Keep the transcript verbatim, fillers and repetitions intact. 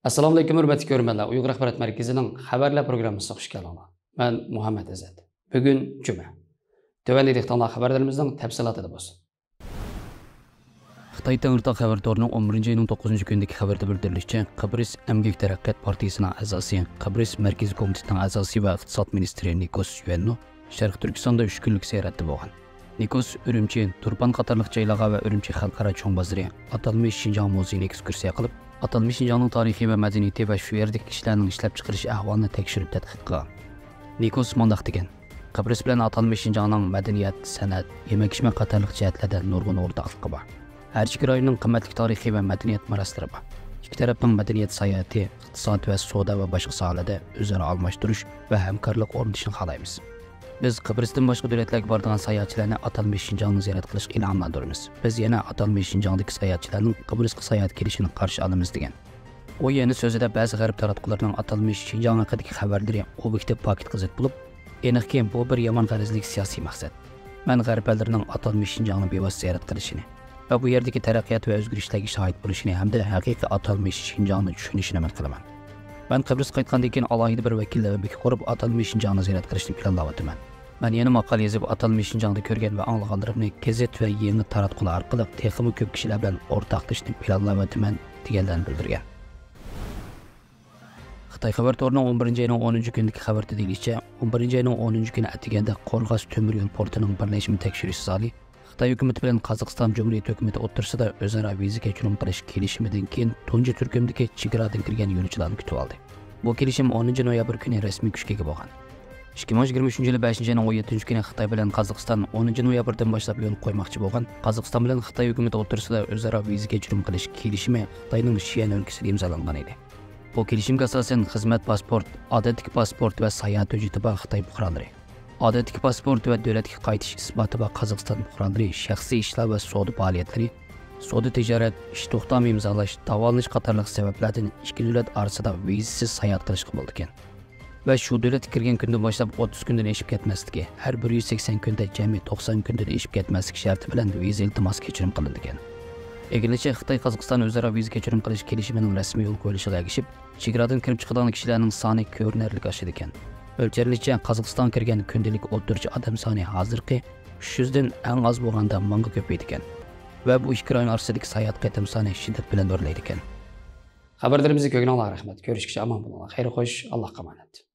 ئەسسالامۇئەلەيكۇم، ھۆرمەتلىك كۆرۈرمەنلەر. ئۇيغۇر ئاخبارات مەركىزىنىڭ خەۋەرلەر پروگراممىسىغا خۇش كەلدىڭلار. مەن مۇھەممەد ئىززەت. بۈگۈن جۈمە. تۆۋەندە دىققىتىڭلار خەۋەرلىرىمىزنىڭ تەپسىلاتىدا بولسۇن. خىتاي تەڭرىتاغ خەۋەر تورىنىڭ ئون بىرىنچى ئاينىڭ توققۇزىنچى كۈنىدىكى خەۋىرىدە بىلدۈرۈلۈشىچە، قىبرىس ئەمگەك تەرەققىيات پارتىيىسىنىڭ ئئەزاسى، قىبرىس مەركىزىي كومىتېتىنىڭ ئەزاسى ۋە ئىقتىساد مىنىستىرى نىكوس يۈەننو شەرقىي تۈركىستاندا ئۈچ كۈنلۈك زىيارەتتە بولغان. نىكوس ئۈرۈمچى، تۇرپان قاتارلىق جايلارغا ۋە ئۈرۈمچى خەلقئارا چوڭ بازىرى، ئاتالمىش شىنجاڭ مۇزېيىنى ئېكسكۇرسىيە قىلىپ، ئاتالمىش شىنجاڭنىڭ تارىخى ۋە مەدەنىيىتى ۋە شۇ يەردىكى كىشىلەرنىڭ ئىشلەپچىقىرىش ئەھۋالىنى تەكشۈرۈپ تەتقىق قىلغان. نىكوس مۇنداق دېگەن: قىبرىس بىلەن ئاتالمىش شىنجاڭنىڭ مەدەنىيەت، سەنئەت، يېمەك-ئىچمەك قاتارلىق جەھەتلەردە نۇرغۇن ئورتاقلىقى بار. ھەر ئىككى رايوننىڭ قىممەتلىك تارىخى ۋە مەدەنىيەت مىراسلىرى بار. ئىككى تەرەپنىڭ مەدەنىيەت ساياھىتى، ئىقتىساد ۋە سودا ۋە باشقا ساھەلەردە ئۆزئارا ئالماشتۇرۇش ۋە ھەمكارلىق ئورنىتىشىنى خالايمىز. بىز قىبرىستىن باشقا دۆلەتلەرگە بارىدىغان ساياھەتچىلەرنى ئاتالمىش شىنجاڭنى زىيارەت قىلىشقا ئىلھاملاندۇرىمىز. بىز يەنە ئاتالمىش شىنجاڭدىكى ساياھەتچىلەرنىڭ قىبرىسقا ساياھەتكە كېلىشىنى قارشى ئالىمىز، دېگەن. ئۇ يەنە سۆزىدە بەزى غەرب تاراتقۇلىرىنىڭ ئاتالمىش شىنجاڭ ھەققىدىكى خەۋەرلىرى ئوبيېكتىپ پاكىتقا زىت بولۇپ، ئېنىقكى، بۇ بىر يامان غەرەزلىك سىياسىي مەقسەت. مەن غەرب ئەللىرىنىڭ ئاتالمىش شىنجاڭنى بىۋاسىتە زىيارەت قىلىشىنى ۋە بۇ يەردىكى تەرەققىيات ۋە ئۆزگىرىشلەرگە شاھىت بولۇشىنى ھەمدە ھەقىقىي ئاتالمىش شىنجاڭنى چۈشىنىشىنى ئۈمىد قىلىمەن. مەن قىبرىسقا قايتقاندىن كېيىن ئالاھىدە بىر ۋەكىللەر ئۆمىكى قۇرۇپ، ئاتالمىش شىنجاڭنى زىيارەت قىلىشنى پىلانلاۋاتىمەن. مەن يەنە ماقالە يېزىپ، ئاتالمىش شىنجاڭدا كۆرگەن ۋە ئاڭلىغانلىرىمنى گېزىت ۋە يېڭى تاراتقۇلار ئارقىلىق تېخىمۇ كۆپ كىشىلەر بىلەن ئورتاقلىشىشنى پىلانلاۋاتىمەن، دېگەنلەرنى بىلدۈرگەن. خىتاي خەۋەر تورىنىڭ ئون بىرىنچى ئاينىڭ ئونىنچى كۈنىدىكى خەۋىرىدە دېيىلىشىچە، ئون بىرىنچى ئاينىڭ ئونىنچى كۈنى ئەتىگەندە قورغاس تۆمۈر يول پورتىنىڭ بىرلەشمە تەكشۈرۈش زالى خىتاي ھۆكۈمىتى بىلەن قازاقىستان جۇمھۇرىيىتى ھۆكۈمىتى ئوتتۇرىسىدا ئۆزئارا ۋىزا كەچۈرۈم قىلىش كېلىشىمىدىن كېيىن تۇنجى تۈركۈمدىكى چېگرادىن كىرگەن يولۇچىلارنى كۈتۈۋالدى. بۇ كېلىشىم ئونىنچى نويابىر كۈنى رەسمىي كۈچكە ئىگە بولغان. ئىككى مىڭ يىگىرمە ئۈچىنچى يىلى بەشىنچى ئاينىڭ ئون يەتتىنچى كۈنى خىتاي بىلەن قازاقىستان ئونىنچى نويابىردىن باشلاپ يولغا قويماقچى بولغان قازاقىستان بىلەن خىتاي ھۆكۈمىتى ئوتتۇرىسىدا ئۆزئارا ۋىزا كەچۈرۈم قىلىش كېلىشىمى خىتاينىڭ شيەن ئۆلكىسىدە ئىمزالانغان ئىدى. بۇ كېلىشىمگە ئاساسەن، خىزمەت پاسپورت، ئادەتتىكى پاسپورت ۋە ساياھەت ھۆججىتى بار خىتاي پۇقرالىرى، ئادەتتىكى پاسپورت ۋە دۆلەتكە قايتىش ئىسپاتى بار قازاقىستان پۇقرالىرى شەخسىي ئىشلار ۋە سودا پائالىيەتلىرى، سودا تىجارەت، ئىش توختامى ئىمزالاش، داۋالىنىش قاتارلىق سەۋەبلەردىن ئىككى دۆلەت ئارىسىدا ۋىزىسىز ساياھەت قىلىشقا بولىدىكەن. ۋە شۇ دۆلەتكە كىرگەن كۈندىن باشلاپ ئوتتۇز كۈندىن ئېشىپ كەتمەسلىكى، ھەر بىر يۈز سەكسەن كۈندە جەمئىي توقسان كۈندىن ئېشىپ كەتمەسلىك شەرتى بىلەن ۋىزا ئىلتىماسى كەچۈرۈم قىلىنىدىكەن. ئىگىلىنىشىچە، خىتاي قازاقىستان ئۆزئارا ۋىزا كەچۈرۈم قىلىش كېلىشىمىنىڭ رەسمىي يولغا قويۇلۇشىغا ئەگىشىپ، چېگرادىن كىرىپ چىقىدىغان كىشىلەرنىڭ سانى كۆرۈنەرلىك ئاشىدىكەن. ئۆلچەرلىكچە، قازاقىستانغا كىرگەن كۈندىلىك ئوتتۇرىچە ئادەم سانى ھازىرقى ئۈچ يۈزدىن ئەڭ ئاز بولغاندا مىڭغا كۆپىيىدىكەن. ۋە بۇ ئىككى رايون ئارىسىدىكى ساياھەت قېتىم سانى شىددەت بىلەن ئۆرلەيدىكەن. خەۋەرلىرىمىزنى كۆرگىنىڭلارغا رەھمەت. كۆرۈشكىچە ئامان بولۇڭلار. خەير خوش، ئاللاھقا ئامانەت.